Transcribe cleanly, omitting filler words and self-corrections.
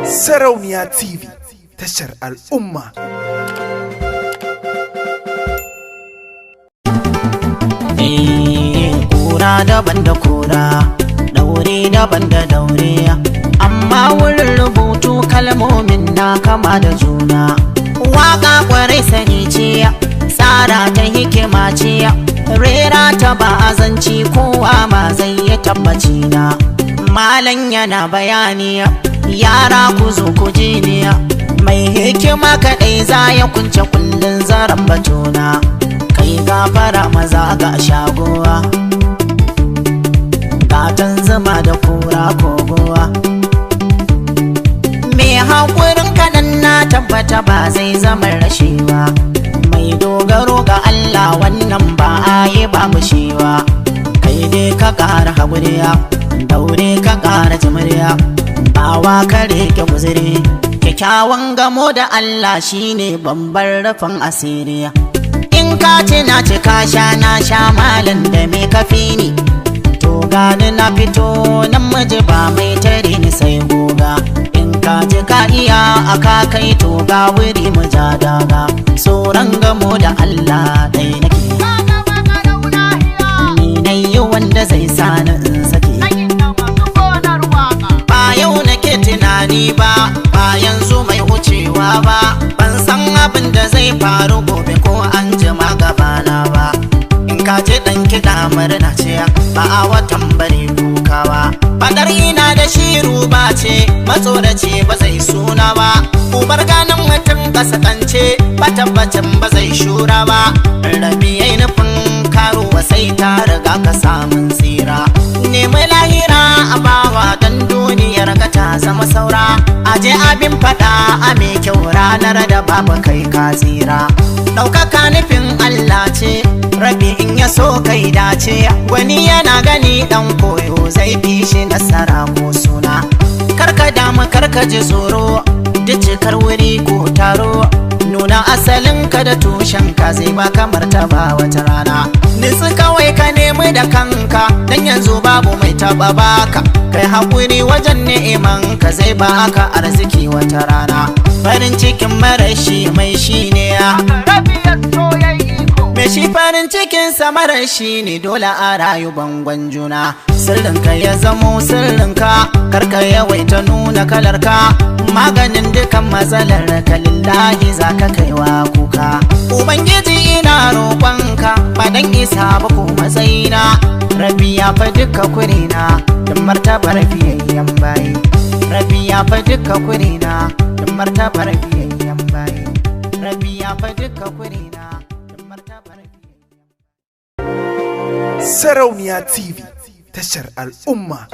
Sarauniya TV, tashar al'umma. Kura daban da kura, daure daban da daure, amma wurin rubutu kalmomin na kama da juna. Waka kwarai sani ce, tsara ta hikima ce, rera ta ba azanci, kowa ma zai yi tabbaci na. Malam yana bayani, yara ku zo ku ji ni, mai hikima kaɗai za ya kunce kullun zaren batuna. Kai gafara maza ga shagowa, gatan zuma da kura kogowa. Mai haƙurin kanan na tabbata ba zai zama rashewa, mai dogaro ga Allah wannan ba a yi babu shewa. Kai dai ka ƙara haƙuriya, daure ka ƙara jimriya, bawa ka rike guziri. Kyakkyawan gamo da Allah shine bambar rufin asiriya. In ka ci na ci, ka sha na sha, malin da me kafi ni? To gani na fito nan, miji ba mai tare ni sai goga. In ka ji ka iya aka kai, to ga wuri mu ja daga. Tsoron gamo da Allah ɗai nake, ni na yi wanda zai sa ni in sake. Ba yau nake tunani ba, ba yanzu mai wucewa ba, ban san abin da zai faru gobe ko an jima gabana ba. In ka ji dan kiɗa murna ce, ba a watan bare dukawa. Fadar ina da shiru ba ce, matsoraci ba zai suna ba. Ubar ganin mutum kasakance, ba tabbacin ba zai shura ba. Rabi yayi nufin karuwa sai ta riga ka samun tsira. Nemi lahira a bawa don duniyar ka ta zama saura. Aje abin fada a mai kyau ranar da babu kai ka tsira. Ɗaukaka nufin Allah ce, rabi in ya so kai dace. Wani yana gani ɗan koyo zai fi shi nasara ko suna. Karka damu, karka ji tsoro, duk cikar wuri ko taro. Nuna asalinka da tushenka zai baka martaba wata rana. Nitsi kawai ka nemi da kanka, dan yanzu babu mai taba baka. Kai hakuri wajen neman ka zai baka arziki wata rana. Farin cikin marashi mai shi ne ya me shi, farin cikin sa marashi ne, dole a rayu bangon juna. Sirrinka ya zamo sirrinka, karka yawaita nuna kalarka. Maganin dukan matsalar ka lillahi za ka kaiwa kuka. Ubangiji ina roƙonka, ba dan isa ba ko matsayina, rabi ya fa duka kurina da martabar fiyayyen bayi. Rabi ya fa duka kurina da martabar fiyayyen bayi. Rabi ya fa duka kurina da martabar fiyayyen. Sarauniya TV, tashar al'umma.